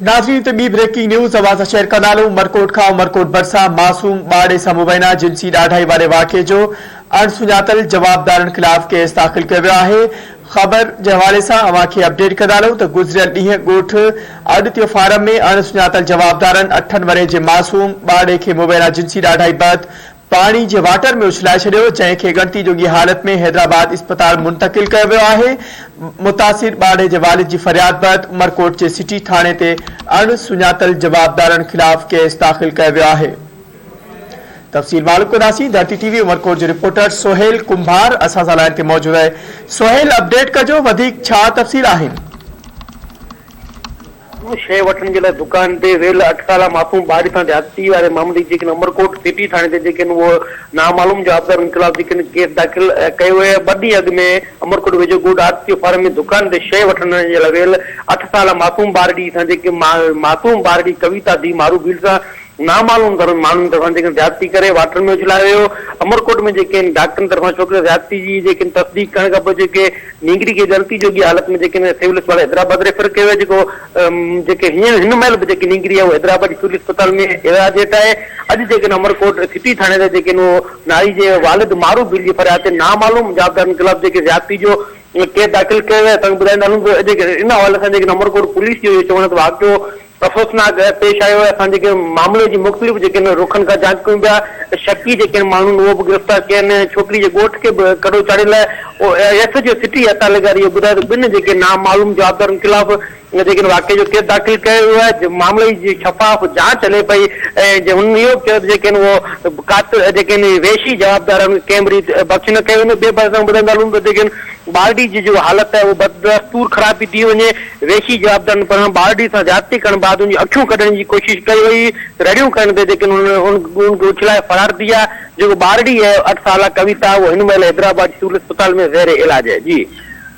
ناظرين هتي ٻي بريڪنگ نيوز اوهان سان شيئر ڪندا هلون عمرڪوٽ کان عمرڪوٽ ڀرسان معصوم ٻارڙي سان مبينا جنسي ڏاڍائي واري واقعي جو اڻ سڃاتل جوابدارن خلاف ڪيس داخل ڪيو ويو آهي خبر جي حوالي سان اوهان کي اپڊيٽ ڪندا هلون ته گذريل ڏينهن ڳوٺ آڏتيو فارم ۾ اڻ سڃاتل جوابدارن اٺن ورهين جي معصوم ٻارڙي کي مبينا جنسي ڏاڍائي بعد پاڻي جي واٽر ۾ اڇلائي ڇڏيو، جنهن کي ڳڻتي جوڳي حالت ۾ حيدرآباد اسپتال منتقل ڪيو ويو آهي، متاثر ٻارڙي جي والد جي فرياد بعد عمرڪوٽ جي سٽي ٿاڻي تي اڻ سڃاتل جوابدارن خلاف ڪيس داخل ڪيو ويو آهي. تفصيل معلوم ڪنداسين، ڌرتي ٽي وي عمرڪوٽ جو رپورٽر سهيل ڪنڀار اسان سان لائين تي موجود آهي، سهيل اپڊيٽ ڪجو وڌيڪ ڇا تفصيل آهن؟ هو شيء وٺڻ جي لاء دڪان تي ويل اٺ سالا معصوم ٻارڙي سان زيادتي واري معاملي جي جيڪڏهن عمرڪوٽ سٽي ٿاڻي تي جيڪڏهن اهو نامعلوم جوابدارن خلاف جيڪڏهن ڪيس داخل ڪيو ويو آهي ٻه ڏينهن اڳ ۾ عمرڪوٽ ويجهو ڳوٺ آرتيو فارم ۾ دڪان تي شيء وٺڻ جي لاء ويل اٺ سالا معصوم ٻارڙي سان جيڪي معصوم ٻارڙي ڪويتا ڌي مارو ڀيل سان نامعلوم ماڻهن طرفان جيڪڏهن زيادتي ڪري واٽر ۾ اڇلايو ويو. عمرڪوٽ ۾ جيڪي آهن ڊاڪٽرن طرفان ڇوڪري سان زيادتي جي جيڪڏهن تصديق ڪرڻ کان پوء جيڪي نينگري کي ڳڻتي جوڳي حالت ۾ جيڪڏهن سول اسپتال حيدرآباد ريفر ڪيو ويو جيڪو جيڪي هينئر هن مهل به جيڪي نينگري آهي اهو حيدرآباد جي سول اسپتال ۾ علاج هيٺ آهي اڄ جيڪڏهن عمرڪوٽ سٽي ٿاڻي تي جيڪڏهن اهو ناري جي والد معروف ڀيل جي فرياد تي نامعلوم جوابدارن خلاف جيڪي زيادتي جو ڪيس داخل ڪيو ويو آهي اسان کي ٻڌائيندا هلون ته جيڪي ان حوالي سان جيڪڏهن عمرڪوٽ پوليس جو اهو چوڻ آهي ته واقعو افسوسناڪ پيش آيو آهي اسان جيڪي معاملي جي مختلف جيڪي آهن رخن کان جاچ ڪيون پيا شڪي جيڪي آهن ماڻهن اهو به گرفتار ڪيا آهن ڇوڪري جي ڳوٺ کي به ڪڙو چاڙهيل آهي ايس ايڇ او سٽي عطالگار اهو ٻڌايو ته ٻن جيڪي نامعلوم جوابدارن خلاف جيڪي آهن واقعي جو ڪيس داخل ڪيو ويو آهي معاملي جي شفاف جاچ هلي پئي ۽ هن اهو به چيو ته جيڪي آهن اهو قاتل جيڪي آهن وحشي جوابدارن کي ڪنهن به ريت بخش نه ڪيو ويندو ٻئي پاسي سان ٻڌائيندا هلون ته جيڪي آهن ٻارڙي جي جيڪو حالت آهي اهو بدستور خراب پئي ٿي وڃي، وحشي جوابدارن پاران ٻارڙي سان زيادتي ڪرڻ بعد ان جون اکيون ڪڍڻ جي ڪوشش ڪئي وئي، رڙيون ڪرڻ تي جيڪي ان کي اڇلائي فرار ٿي ويا، جيڪو ٻارڙي آهي اٺ سالا ڪويتا اهو هن مهل حيدرآباد جي سول اسپتال ۾ زير علاج آهي. جي.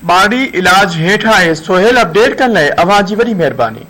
ٻارڙي علاج هيٺ آهي، سهيل اپڊيٽ ڪرڻ لاء اوهان جي وڏي مهرباني.